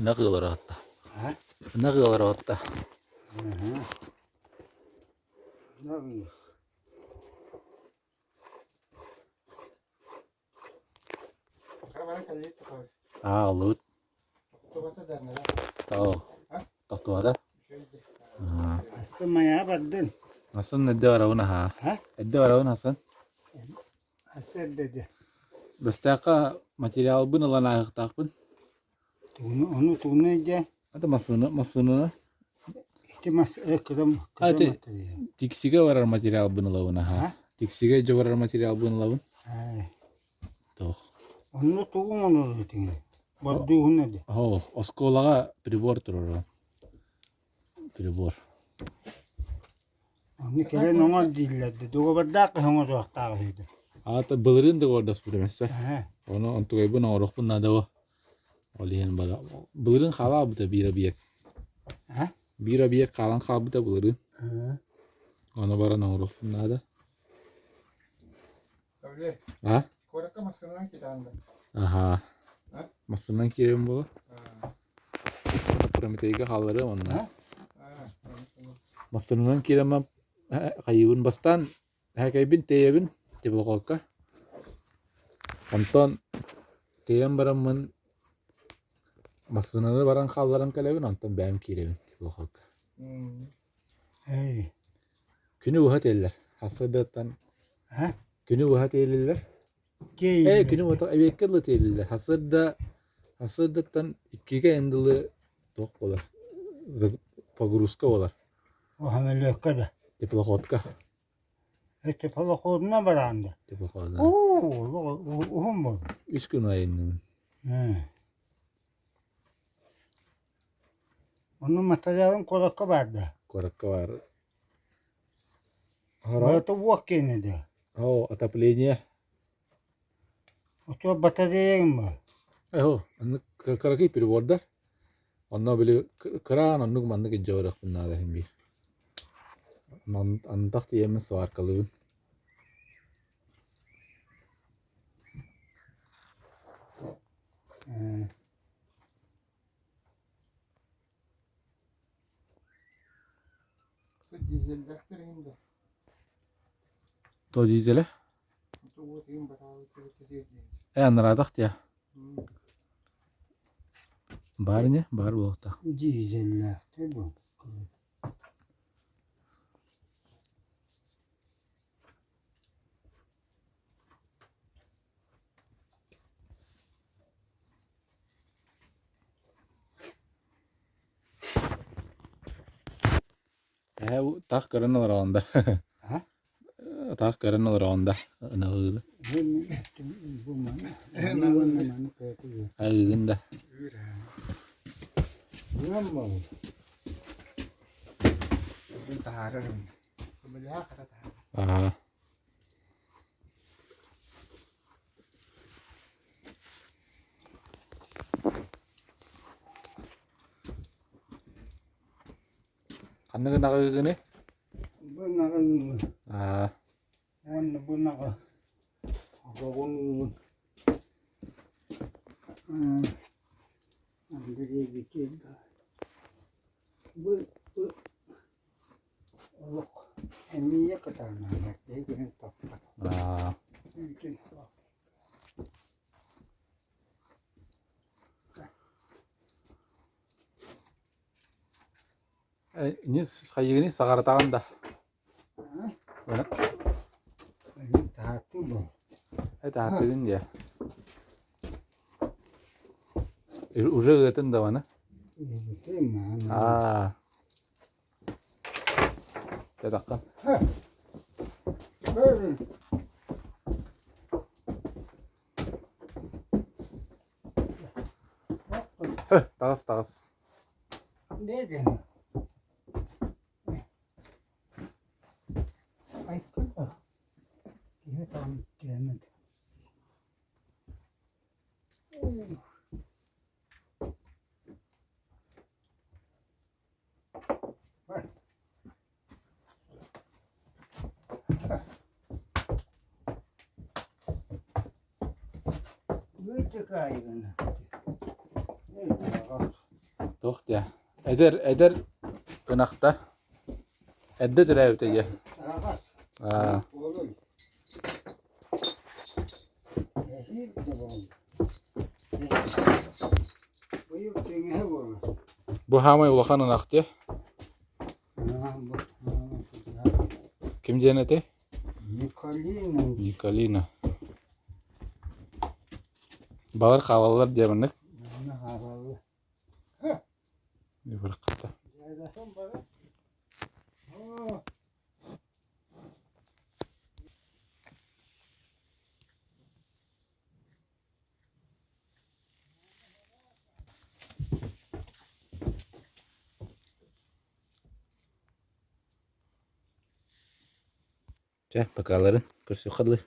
Ынах ыалара оһотто. Ынах ыалара оһотто. Аа, оллубут. Оо, тохтубата. Асы майа бардын. Асын эрдэ барабын аһаа. Эрдэ барабын Асан. Асы эрдэ де. Бэстээххэ материалбын ылан ааһыахтаахпын. Тугуну ону тугуну дьэ? Это массыына, массыынаны. Ити мас кырам А, ити тиксигэ барар материалбын ылабын аһаа. Тиксигэ дьэ барар материалбын ылабын. Туох. Онно тугу оҥорор этиҥ? Бордууһун эди. Оо, оскуолаҕа прибор турара. Прибор. Ону кэлэн оҥор дииллэр да, дуогабардаах киһи оҥоруохтаах үһү да. Аата былырыын договордаспытым өссө. Ону онтугайбын оҥоруохпун наада буо. Ол иһин бара былырыын хаалаабыта биир объект. Биир объект хаалан хаалбыта былырыын. Ону баран оҥоруохпун наада. А? Куоракка массыынанан киирэҕин да? Аһаа. Массыынанан киирэбин буолуо. Прометейга хаалларыам онно. Массыынанан киирэммин хайыыбын бастаан эһэкэйбин тиэйэбин теплоходка. Онтон тиэйэн бараммын массыынаны баран хаалларан кэлэбин, онтон бэйэм киирэбин теплоходка. Күнү быһа тиэллэр. Сарсыардаттан күнү быһа тиэллилэр. Ээ, күнү быһа эбиэккэ дылы тиэллилэр. Сарсыарда сарсыардаттан иккигэ эн дылы туох буолар погрузка буолар. Самолетка да? Теплоходка. Теплоходунан бараан да? Теплоходунан. Оо, уһун буолла. Үс күн айанныбын. Онно матырыйаалын куоракка баар да? Куоракка баар. Барыта уох киэнэ да? Оо, отопление. Оччо батареяҥ баар? Оо, оннук кыракый прибордар. Онно били кыраан оннук маннык илдьэ барыахпын наада иһин биир. Антах тиийэммин сваркалыыбын. Дизеллээхтэр иһин да. То дизелэ? Ээ, анараатах диэ. Баар ини, баар буолуохтаах. Дизеллээхтэр бу. Эһээ таах көрөн олороҕун да таах көрөн олороҕун да ынаҕыыны айыгын да Аа Ханнык ынаҕыгыный? Бу ынаҕы ыыбын. Аа. Уонна бу ынаҕы оҕоҕун ыыбын. Андрей Витальевич. Бу олох эмиийэ кытааннаҕа киһи гынан таппат. Аа. Үүтүн Ини хайыгыный саҕаратаҕын да? Таһааттыы буол. Таһааттыгын диэ. Уже ыатын да маны? Аа. Тэтаххын. Таҕыс, таҕыс. Туох диэ? Эдэр эдэр ынахта. Эрдэ төрөөбүтэ дьэ. Аҕас. Аа. Уолуй. Эһиил да буолла. Быйыл тиҥэһэ буолар. Бу хаамай улахан ынах дии. Аа, бу Ким диэн этэй? Николина. Николина. Балар хаалаллар диэ маннык. Манна хаалаллар. Быраххата. Чэ, бакааларын көрсүөххэ дылы.